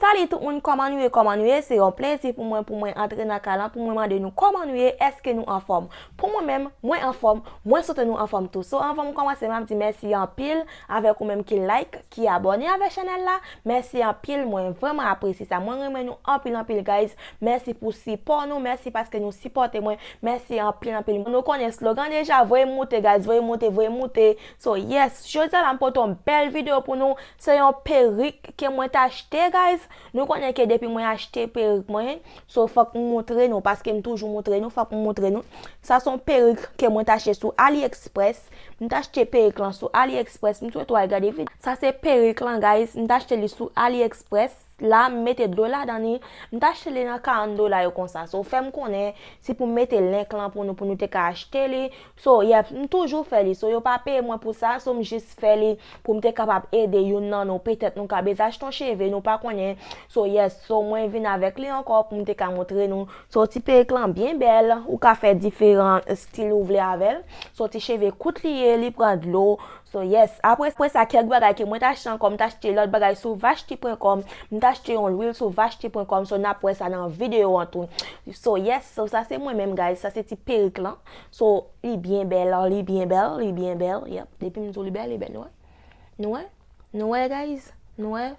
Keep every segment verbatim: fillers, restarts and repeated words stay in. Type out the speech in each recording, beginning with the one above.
Salut tout moun, kòman nou ye, kòman nou ye? Se yon plezi pou mwen, pou mwen antre nan kay lan, pou mwen mande nou kòman nou ye, èske nou anfòm? Pou mwen menm, mwen anfòm, mwen swete nou anfòm tou. So, anvan m kòmanse, m ap di mèsi anpil avèk ou menm ki like, ki abòne avèk chanèl la. Mèsi anpil, mwen vrèman apresye sa. Mwen renmen nou anpil, anpil, guys. Mèsi pou sipò nou, mèsi paske nou sipòte mwen. Mèsi anpil, anpil. Nou konnen slogan deja, voye moute, guys, voye moute, voye moute. So, yes, jodi a la m pote yon bèl videyo pou nou. Se yon perik ke mwen t achte, guys. Nou konnen ke depi mwen achte perik mwen, so fòk m moutre nou, paske m toujou moutre nou, fòk m moutre nou. Sa se yon perik ke mwen t achte sou AliExpress. M t achte perik lan sou AliExpress, m swete w al gade videyo. Sa se perik lan, guys, m t achte li sou AliExpress. La, m mete dlo ladan li. M t achte li nan karant dola yo konsa. So, fè m konnen si pou m mete link lan pou nou, pou nou te ka achte li. So, yep, m toujou fè li. So, yo pa peye mwen pou sa. So, m jis fè li pou m te kapab ede youn nan nou. Petèt nou ka bezwen achte yon cheve, nou pa konnen. So, yes, so, mwen vin avèk li ankò pou m te ka montre nou. So, ti perik lan byen bèl. Ou ka fè diferan stil ou vle avè l. So, ti cheve kout li ye, li pran dlo. So, yes. Apre, apre sa, kèk bagay ke mwen t achte ankò, m t achte lòt bagay sou vashti pwen kòm, m t achte yon lwil sou vashti pwen kòm, so n ap wè sa nan videyo an tou. So, yes, so sa se mwen menm, guys, sa se ti perik lan. So, li byen bèl, li byen bèl, li byen bèl, yep. Depi m di w li bèl, li bèl, nou wè? Nou wè? Nou wè, guys? Nou wè?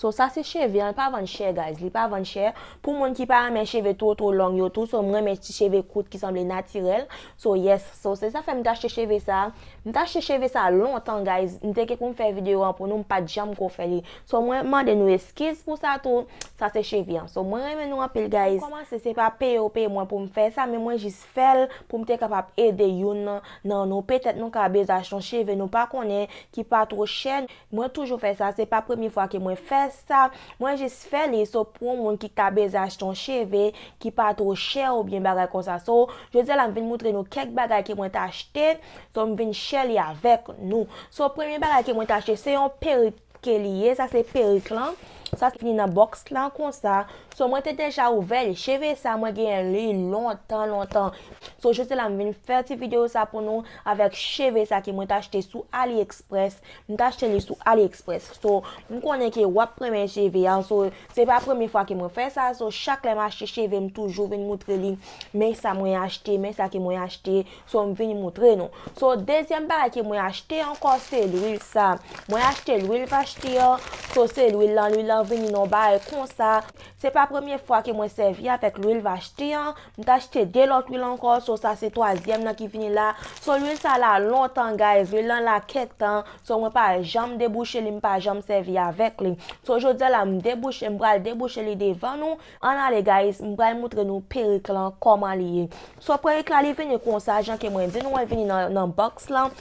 So, sa se cheve an, li pa vann chè, guys. Li pa vann chè. Pou moun ki pa renmen cheve two, two long yo tou, so, m renmen ti cheve kout ki sanble natirèl. So, yes. So, se sa fè m t achte cheve sa. M t achte cheve sa lontan, guys. M te gen pou m fè videyo an pou nou, m pa t janm ko fè li. So, mwen mande nou eskiz pou sa tou. Sa se cheve an. So, mwen renmen nou anpil, guys. Kòmanse, se pa peye yo peye mwen pou m fè sa, men mwen jis fè l pou m te kapab ede youn nan, nan nou. Petèt nou ka bezwen achte yon cheve, nou pa konnen, ki pa two chè. Mwen toujou fè sa, se pa premye fwa ke mwen fè sa. Mwen jis fè li, so pou yon moun ki ta bezwen achte yon cheve ki pa two chè oubyen bagay konsa. So, jodi a la m vin montre nou kèk bagay ke mwen t achte, so m vin share li avèk nou. So, premye bagay ke mwen t achte, se yon perik ke li ye, sa se perik lan. Sa vini nan box lan konsa. So, mwen te deja ouvè li. Cheve sa, mwen genyen li lontan, lontan. So, jodi a la m vin fè ti videyo sa pou nou avèk cheve sa ke mwen t achte sou AliExpress. M t achte li sou AliExpress. So, m konnen ke w ap renmen cheve an. So, se pa premye fwa ke mwen fè sa. So, chak lè m achte cheve, m toujou vin montre li. Men sa mwen achte, men sa ke mwen achte. So, m vin montre nou. So, dezyèm bagay ke mwen achte ankò, se lwil sa. Mwen achte lwil vashti an. So, se lwil lan, lwil lan vini nan bagay konsa. Se pa premye fwa ke mwen sèvi avèk lwil vashti an. M t achte de lòt lwil ankò, so sa se twazyèm nan ki vini la. So lwil sa la lontan, guys, lwil lan la kèk tan. So mwen pa janm debouche li, m pa janm sèvi avèk li. So jodi a la m debouche, m pral debouche li devan nou. Ann ale, guys, m pral montre nou perik lan kòman li ye. So perik la li vini konsa, jan ke mwen di nou, li vini nan, nan box lan.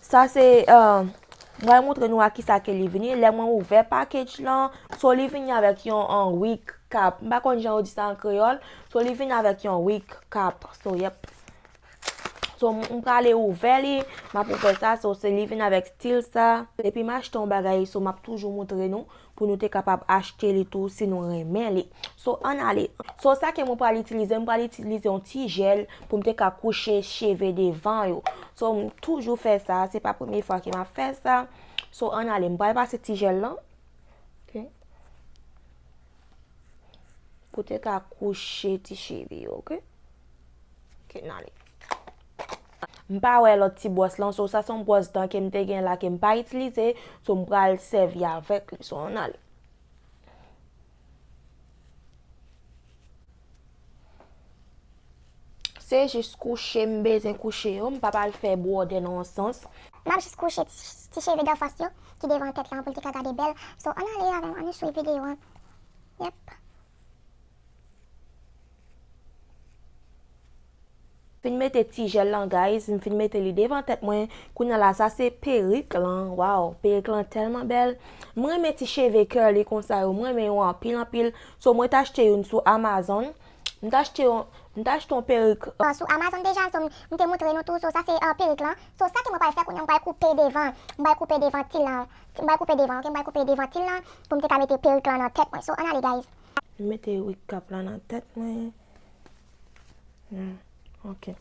Sa se, euh, mwen montre nou a kisa ke li vini. Lè mwen ouvè package lan, so li vini avèk yon, yon wig cap. M pa konn jan yo di sa an kreyòl. So li vini avèk yon wig cap. So, yep. So, m, m prale ouvè li, m ap ouvè sa. So, se li vini avèk stil sa. Depi m achte yon bagay, so m ap toujou montre nou pou nou te kapab achte li tou si nou renmen li. So, ann ale. So, sa ke mwen pral itilize, mwen pral itilize yon ti jèl pou m te ka kouche cheve devan yo. So, m toujou fè sa, se pa premye fwa ke m ap fè sa. So, ann ale, m pral pase ti jèl lan. Ok. Pou te ka kouche ti cheve yo, ok? Ok, n ale. M pa wè lòt ti bwòs lan, so sa se yon bwòs dan ke m te gen la ke m pa itilize, so m pral sèvi avèk li, so ann ale. Se jis kouche m bezwen kouche yo, m pa pral fè bwòdè nan yon sans. M ap jis kouche ti, ti cheve danfans yo ki devan tèt lan pou l te ka gade bèl. So, ann ale avè m, ann swiv videyo an. Yep. Fin mete ti jèl lan, guys, m fin mete li devan tèt mwen. Kounye a la, sa se perik lan. Waw, perik lan tèlman bèl. M renmen ti cheve curly konsa yo, m renmen yo anpil, anpil. So, mwen t achte youn sou Amazon. M t achte yon, m t achte yon perik. Ah, sou Amazon deja, so, m, m te montre nou tou. So, sa se, ah, perik lan. So, sa ke mwen pral fè kounye a, m pral koupe devan. M pral koupe devan ti lan. M pral koupe devan, ok? M pral koupe devan ti lan pou m te ka mete perik lan nan tèt mwen. So, ann ale, guys. M mete wig cap lan nan tèt mwen. Hmm, ok.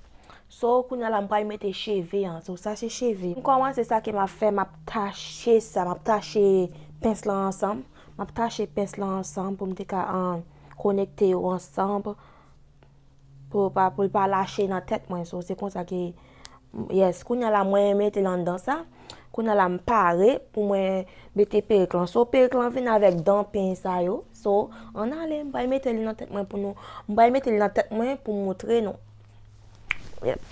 So, kounye a la, m pral mete cheve an. So, sa se cheve. M kòmanse sa ke m ap fè, m ap tache sa, m ap tache pens lan ansanm M ap tache pens lan ansanm pou m te ka, ah, konekte yo ansanm. Pou pa, pou l pa lache nan tèt mwen. So, se konsa ke, yes, kounye a la, mwen mete l anndan sa. Kounye a la, m pare pou mwen mete perik lan. So, perik lan vin avèk dan peny sa yo. So, ann ale, m pral mete li nan tèt mwen pou nou. M pral mete li nan tèt mwen pou m montre nou. Yep.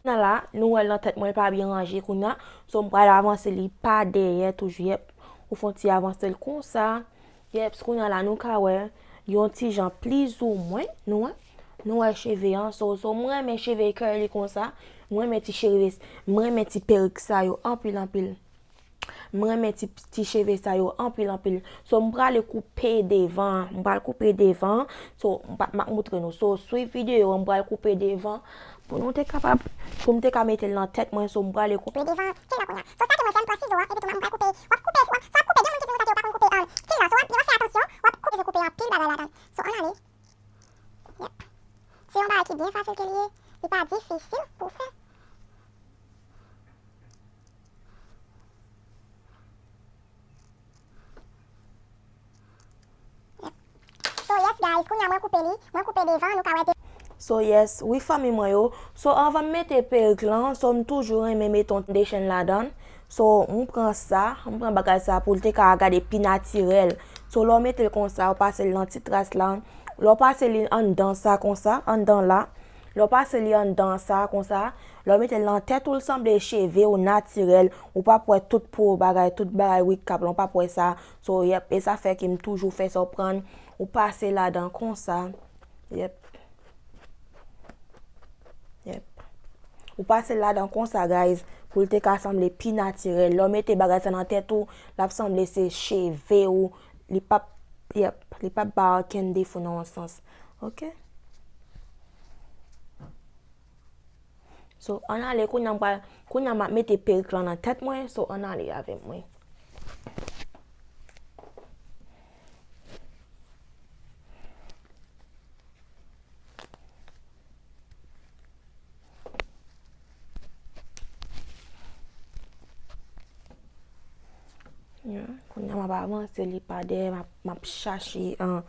Nan la, nou wè l nan tèt mwen pa byen ranje kounye a. So, m pral avanse li pa dèyè toujou. Yep. Ou fè yon ti avanse l konsa. Yep, kounye a la, nou ka wè yon ti jan plizoumwen, nou wè. Nou wè cheve an. So, so, mwen renmen cheve curly konsa. Mwen renmen ti cheve, mwen renmen ti perik sa yo anpil, anpil. Mwen renmen ti, ti cheve sa yo anpil, anpil. So, m prale koupe devan. M pral koupe devan. So, m pa, m ap montre nou. So, swiv videyo an, m pral koupe devan. Pou nou te kapab, pou m te ka mete l nan tèt mwen, so, m prale koupe devan. Fil la kounye a. So, sa ke mwen fè, m pran sizo an, epi tou m pral koupe. W ap koupe, w ap, sa w ap koupe, gen moun ki di konsa ke yo pa konn koupe, um, fil la. So, w ap, w ap fè atansyon, w ap koupe, koupe anpil bagay ladan. So, ann ale. Yep. Se yon bagay ki byen fasil ke li ye. Li pa difisil pou fè. Yep. So, yes, guys, kounye a mwen koupe li, mwen koupe devan, nou ka wè de- So, yes, wi, fanmi mwen yo. So, anvan m mete perik lan, so, m toujou renmen mete yon foundation ladan. So, m pran sa, m pran bagay sa pou l te ka gade pi natirèl. So, lè w mete l konsa, w pase l nan ti tras la. Lè w pase li anndan sa konsa, anndan la. Lè w pase li anndan sa konsa, lè w mete l nan tèt ou, l sanble cheve w natirèl. Ou p ap wè tout po bagay, tout bagay wikap lan, ou p ap wè sa. So, yep, e sa fè ke m toujou fè sa, w pran, ou pase ladan konsa. Yep. Yep. Ou pase l ladan konsa, guys, pou l te ka sanble pi natirèl. Lè w mete bagay sa nan tèt ou, l ap sanble se cheve w. Li p ap, yep, li p ap ba okenn defo nan yon sans. Ok? So, ann ale, kounye a m pral, kounye a m ap mete perik lan nan tèt mwen, so, ann ale avè mwen. Ya, kounye a m ap avanse li pa dèyè, m ap, m ap chache, an,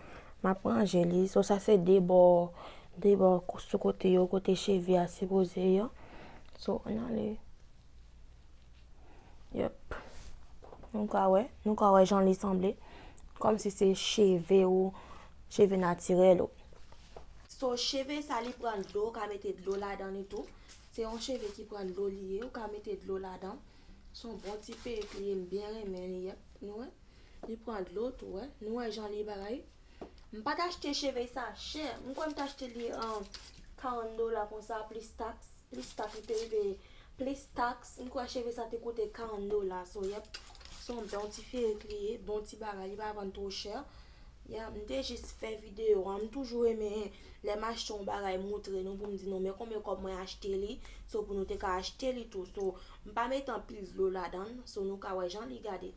m ap ranje li. So, sa se de bò, de bò ko-, sou kote yo, kote cheve a sipoze ye. So, ann ale. Yep. Nou ka wè, nou ka wè jan li sanble. Kòmsi se cheve ou, cheve natirèl ou. So, cheve sa li pran dlo, ou ka mete dlo ladan li tou. Se yon cheve ki pran dlo li ye, ou ka mete dlo ladan. Se yon bon ti perik li ye, m byen renmen li, yep. Nou wè? Li pran dlo tou, wè. Nou wè jan li bagay. M pa t achte cheve sa chè. M kwè m t achte li an karant dola konsa, plis taks. Plis taks, li te rive plis taks. M kwè cheve sa te koute karant dola. So, yep. Se yon bon ti perik li ye, bon ti bagay, li pa vann twò chè. Ya, m te jis fè videyo a. M toujou renmen lè m achte yon bagay montre nou pou m di nou men konbyen kòb mwen achte li. So, pou nou te ka achte li tou. So, m pa mete anpil dlo ladan l. So, nou ka wè jan li gade.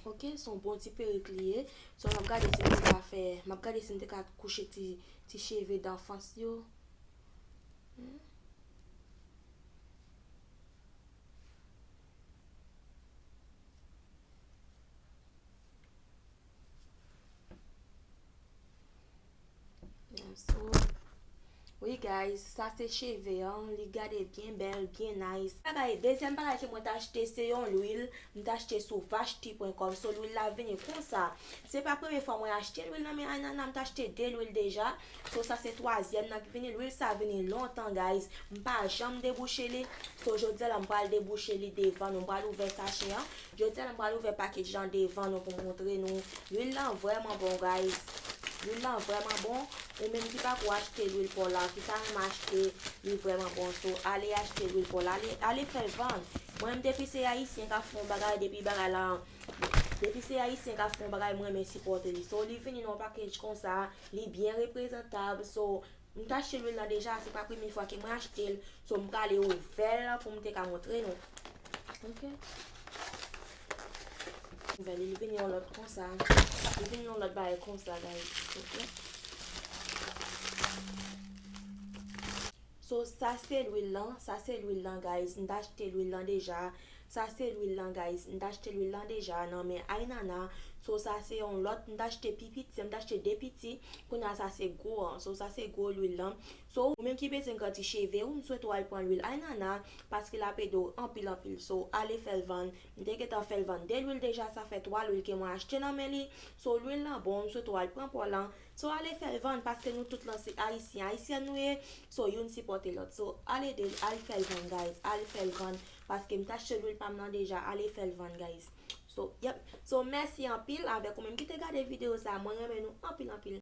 Ok, se yon bon ti perik li ye. So, m ap gade si m te ka fè, m ap gade si m te ka kouche ti, ti cheve danfans yo. Hmm. Yeah, so, wi, guys, sa se cheve an, li gade byen bèl, byen nice. Bagay, dezyèm bagay ke mwen t achte, se yon lwil, m t achte sou vashti pwen kòm. So, lwil la vini konsa. Se pa premye fwa mwen achte lwil nan men Aynana, m t achte de lwil deja. So, sa se twazyèm nan ki vini. Lwil sa vini lontan, guys. M pa janm debouche li. So, jodi a la, m pral debouche li devan nou. M pral ouvè sachè an. Jodi a la, m pral ouvè package lan devan nou pou m montre nou. Lwil lan vrèman bon, guys. Lwil lan vrèman bon. Ou menm ki pako achte lwil pa w la, ki ta renmen achte, li vrèman bon. So, ale achte lwil pa w la. Ale, ale fè l vann. Mwen menm, depi se Ayisyen k ap fè yon bagay, depi bagay la, depi se Ayisyen k ap fè yon bagay, mwen renmen sipòte li. So, li vini nan yon package konsa, li byen reprezantab. So, m t achte lwil lan deja, se pa premye fwa ke mwen achte l. So, m prale ouvè l pou m te ka montre nou. Ok. Ouvè li, li vini yon lòt konsa. Li vini yon lòt bagay konsa, guys. Ok. So, sa se lwil lan, sa se lwil lan, guys. M t achte lwil lan deja. Sa se lwil lan, guys. M t achte lwil lan deja nan men Aynana. So, sa se yon lòt, m t achte pi piti, m t achte de piti. Kounye a, sa se gwo an. So, sa se gwo lwil lan. So, ou menm ki bezwen grandi cheve ou, m swete w al pran lwil Aynana, paske l ap ede w anpil, anpil. So, ale fè l vann. M te gentan fè l vann de lwil deja, sa fè twa lwil ke mwen achte nan men li. So, lwil lan bon, m swete w al pran pa w lan. So, ale fè l vann, paske nou tout lan se Ayisyen, Ayisyèn nou ye. So, youn sipòte lòt. So, ale ede l, al fè l vann, guys. Al fè l vann, paske m t achte lwil pa m lan deja. Ale fè l vann, guys. So, yep. So, mèsi anpil avèk ou menm ki te gade videyo sa. Mwen renmen nou anpil, anpil.